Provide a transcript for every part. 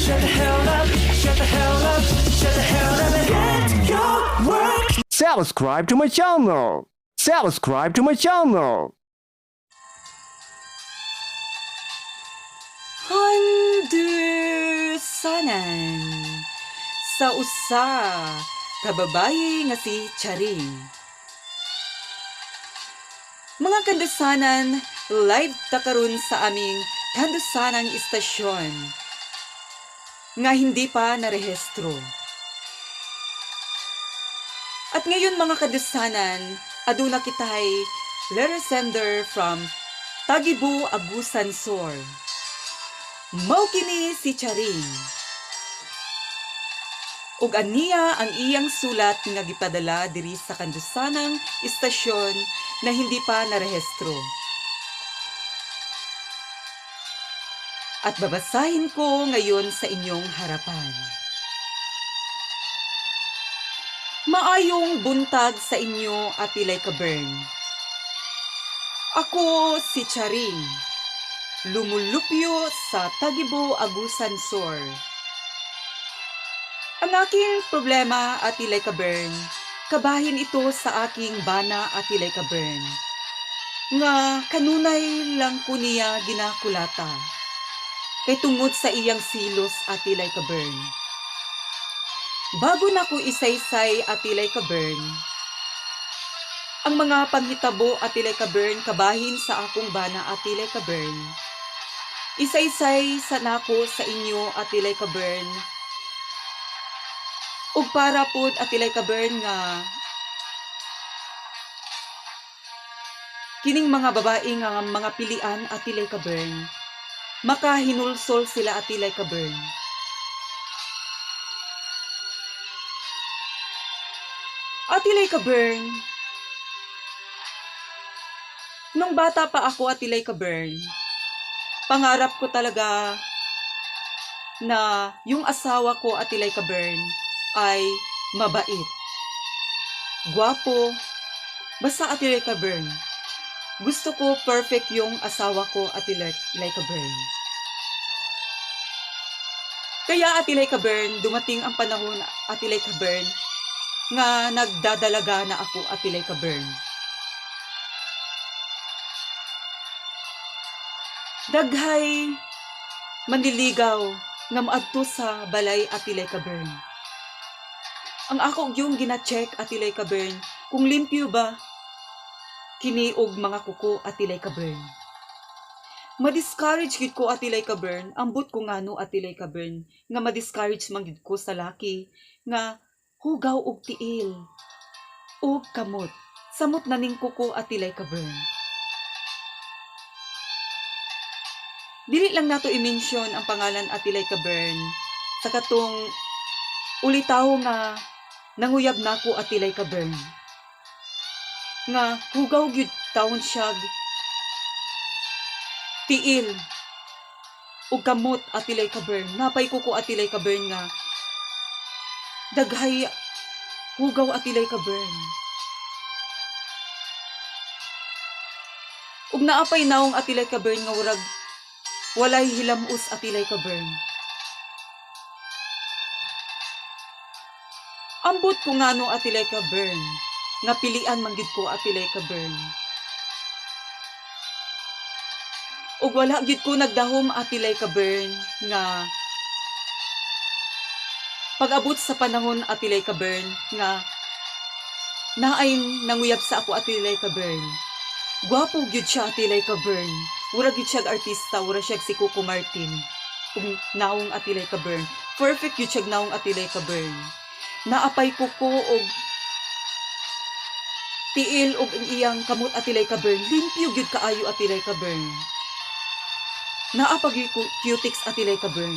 Shut the hell up, shut the hell up, shut the hell up and get your work. Subscribe to my channel. Subscribe to my channel. Handusanan sa usa ka babayi nga si Charing. Mga kandusanan, live ta karon sa aming kandusanang istasyon nga hindi pa narehistro. At ngayon, mga kandusanan, aduna kitay letter sender from Tagibo, Agusan Sur. Mao kini si Charing. Ug aniya ang iyang sulat nga gipadala diri sa kandusanang istasyon na hindi pa narehistro. At babasahin ko ngayon sa inyong harapan. Maayong buntag sa inyo, Ate Laika Bern. Ako si Charing, lumulupyo sa Tagibo, Agusan Sur. Ang aking problema, Ate Laika Bern, kabahin ito sa aking bana, Ate Laika Bern. Nga kanunay lang ko niya ginakulata. Kay tungod sa iyang silos, Ate Laika Bern. Bago na ko isaysay, Ate Laika Bern, ang mga panghitabo, Ate Laika Bern, kabahin sa akong bana, Ate Laika Bern. Isaysay sa nako sa inyo, Ate Laika Bern. Ug para pod, Ate Laika Bern, nga kining mga babae nga mga pilian, Ate Laika Bern, makahinulsol sila, Ate Laika Bern. Ate Laika Bern, nung bata pa ako, Ate Laika Bern, pangarap ko talaga na yung asawa ko, Ate Laika Bern, ay mabait, gwapo, basta, Ate Laika Bern. Gusto ko perfect yung asawa ko, Ate Laika Bern. Kaya, Ate Laika Bern, dumating ang panahon, Ate Laika Bern, nga nagdadalaga na ako, Ate Laika Bern. Daghay manliligaw nga moadto sa balay, Ate Laika Bern. Ang ako yung gina-check, Ate Laika Bern, kung limpyo ba kini og mga kuko, Ate Laika Bern. Ma-discourage gid ko, Ate Laika Bern, ambot ko ngano, Ate Laika Bern, nga ma-discourage man gid ko sa laki nga hugaw og tiil og kamot. Samot na ning kuko, Ate Laika Bern. Dili lang nato i-mention ang pangalan, Ate Laika Bern, sa katong ulitaw nga nanguyab nako, Ate Laika Bern. Nga hugaw gyud taon siya tiil ug kamot, Ate Laika Bern. Napay kuko, Ate Laika Bern, nga daghay hugaw, Ate Laika Bern. Ug naapay naong, Ate Laika Bern, nga murag walay hilamos, Ate Laika Bern. Ambot ko ngano, Ate Laika Bern, nga pilian man gyud ko, Ate Laika Bern. Ug wala gyud ko nagdahom, Ate Laika Bern, nga pag-abot sa panahon, Ate Laika Bern, nga naay nanguyab sa ako, Ate Laika Bern. Gwapo gyud siya, Ate Laika Bern. Mura gyud siya artista, mura siya si Coco Martin. Ug naong, Ate Laika Bern. Perfect gyud siya naong, Ate Laika Bern. Naapay kuko og tiil og ang iyang kamot, Ate Laika Bern. Limpyo gyud kaayo, Ate Laika Bern. Naa pa gyud cutix, Ate Laika Bern.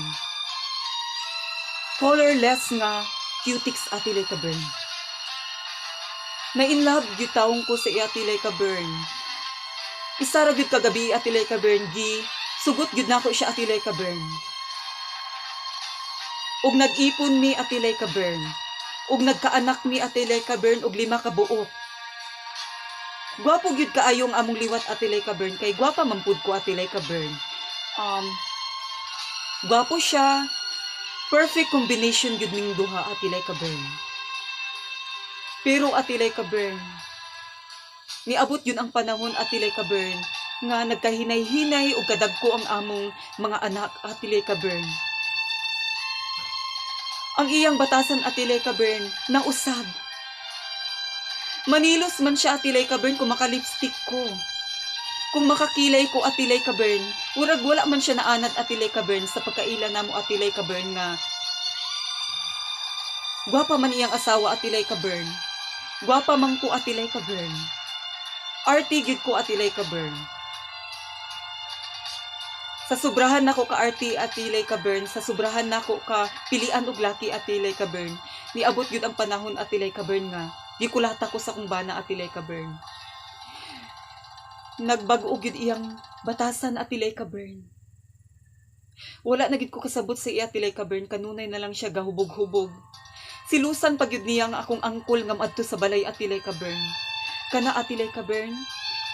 Colorless nga cutix, Ate Laika Bern. Na in love gyud taong ko sa iya, Ate Laika Bern. Isa ra gyud kagabi, Ate Laika Bern, gi sugot gyud nako siya, Ate Laika Bern. Ug nag-ipon mi, Ate Laika Bern. Ug nagkaanak mi, Ate Laika Bern, og lima ka buok. Gwapo gyud kaayo ang among liwat, Ate Laika Bern, kay gwapa man pud ko, Ate Laika Bern. Gwapo siya. Perfect combination gyud ming duha, Ate Laika Bern. Pero, Ate Laika Bern, niabot yun ang panahon, Ate Laika Bern, nga nagkahinay-hinay ug kadagko ang among mga anak, Ate Laika Bern. Ang iyang batasan, Ate Laika Bern, nausab. Manilos man siya, Ate Laika Bern, kung maka-lipstick ko. Kung makakilay ko, Ate Laika Bern, murag wala man siya naanad, Ate Laika Bern, sa pagkaila namo, Ate Laika Bern, nga gwapa man iyang asawa, Ate Laika Bern. Gwapa man ko, Ate Laika Bern. Arty gyud ko, Ate Laika Bern. Sa sobrahan nako ka arty, Ate Laika Bern, sa sobrahan nako ka pilian og laki, Ate Laika Bern, niabot gyud ang panahon, Ate Laika Bern, nga gikulata ko sa akong bana, Ate Laika Bern. Nagbago gyud iyang batasan, Ate Laika Bern. Wala na gyud ko kasabot sa iya, Ate Laika Bern, kanunay na lang siya gahubog-hubog. Silusan pa gyud niya ang akong angkol nga maadto sa balay, Ate Laika Bern. Kana, Ate Laika Bern,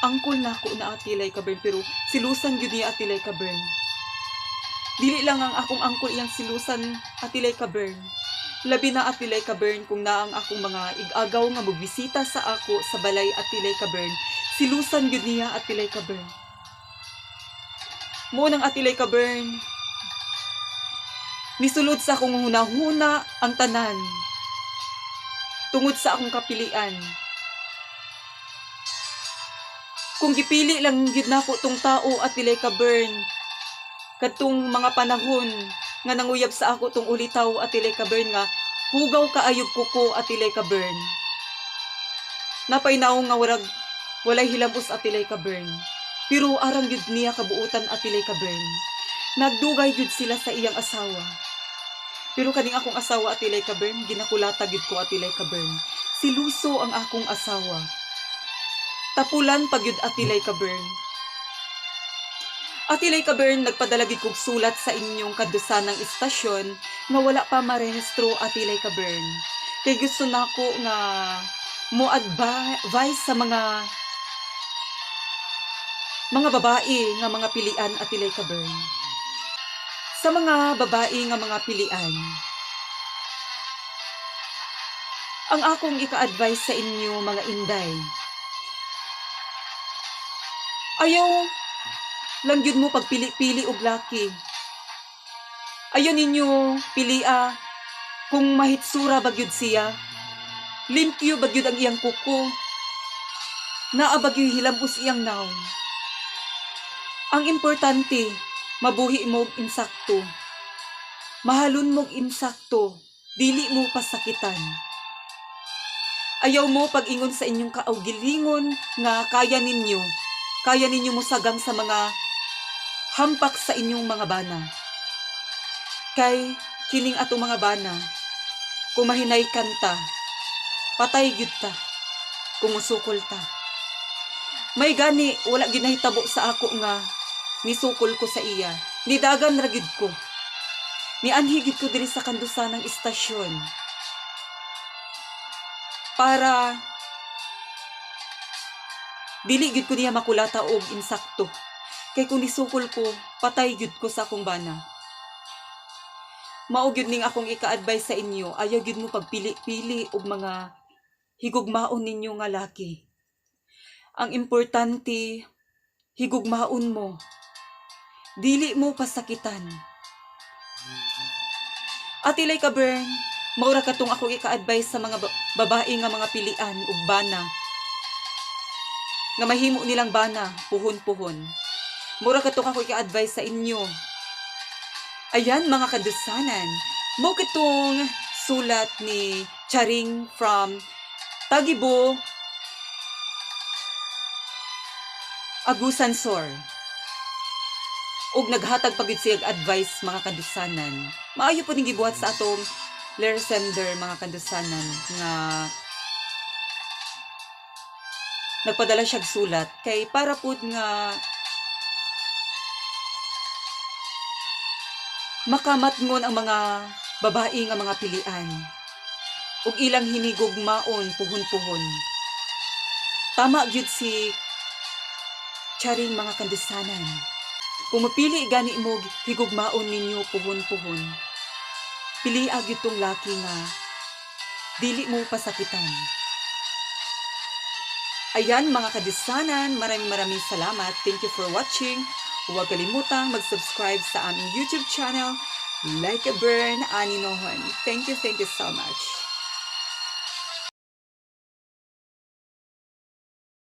angkol nako na, Ate Laika Bern, pero silusan gyud niya, Ate Laika Bern. Dili lang ang akong angkol iyang silusan, Ate Laika Bern. Labi na, Ate Laika Bern, kung naa ang akong mga igagaw nga mogbisita sa ako sa balay, Ate Laika Bern, silusan gyud niya, Ate Laika Bern. Mao nang, Ate Laika Bern, nisulod sa akong hunahuna ang tanan tungod sa akong kapilian. Kung gipili lang gyud nako tong tao, Ate Laika Bern, kadtong mga panahon nga nanguyab sa ako tong ulitaw, Ate Laika Bern, nga hugaw kaayog kuko, Ate Laika Bern. Napainaw nga warag walay hilabos, Ate Laika Bern. Pero arang gyud niya kabuutan, Ate Laika Bern. Nagdugay gyud sila sa iyang asawa. Pero kaning akong asawa, Ate Laika Bern, ginakulata gyud ko, Ate Laika Bern. Siluso ang akong asawa. Tapulan pa gyud, Ate Laika Bern. Ate Laika Bern, nagpadala gyud kog sulat sa inyong kadusanang istasyon nga wala pa marehistro, Ate Laika Bern. Kay gusto nako nga mo advise sa mga babae nga mga pilian, Ate Laika Bern. Sa mga babae nga mga pilian, ang akong ika-advise sa inyo, mga inday, ayaw lang gyud mo pagpili-pili og laki. Ayaw ninyo pilia kung mahitsura ba gyud siya. Limpyo ba gyud ang iyang kuko. Naa ba gyud hilamos iyang nawong. Ang importante, mabuhi mo og insakto. Mahalon mo og insakto, dili mo pasakitan. Ayaw mo pag-ingon sa inyong kaugalingon nga kaya ninyo. Kaya ninyo mosagang sa mga hampak sa inyong mga bana. Kay kining atong mga bana, kung mahinay kanta, patay gyud ta, kung musukol ta. May gani wala gyud nahitabo sa ako nga nisukol ko sa iya. Nidagan ra gyud ko. Nianhi gyud ko diri sa kandusanang istasyon para dili gyud ko niya makulata og insakto. Kay kung nisukol ko, patay gyud ko sa akong bana. Mao gyud ning akong ika-advise sa inyo, ayaw gyud mo pagpili-pili og mga higugmaon ninyo nga laki. Ang importante, higugmaon mo. Dili mo pasakitan. Ate Laika Bern, maura katong ako ika-advise sa mga babae nga mga pilian ug bana. Nga mahimo nilang bana, puhon-puhon. Mura katong ako ika-advise sa inyo. Ayan, mga kadusanan, mao kitong sulat ni Charing from Tagibo, Agusan Sur. Ug naghatag pa gyud siya og advice, mga kadusanan. Maayo po ning gibuhat sa atong letter sender, mga kadusanan, nga nagpadala siya og sulat kay para pud nga makamatngon ang mga babae nga mga pilian ug ilang hinigugmaon puhon-puhon. Tama gyud si Charing, mga kandusanan. Kung mapili gani mo, higugmaon ninyo puhon-puhon. Pilia gyud tong laki nga dili mo pasakitan. Ayan, mga kadisanan, maraming maraming salamat. Thank you for watching. Huwag kalimutang mag-subscribe sa aming YouTube channel, Like a Burn Aninohon. Thank you so much.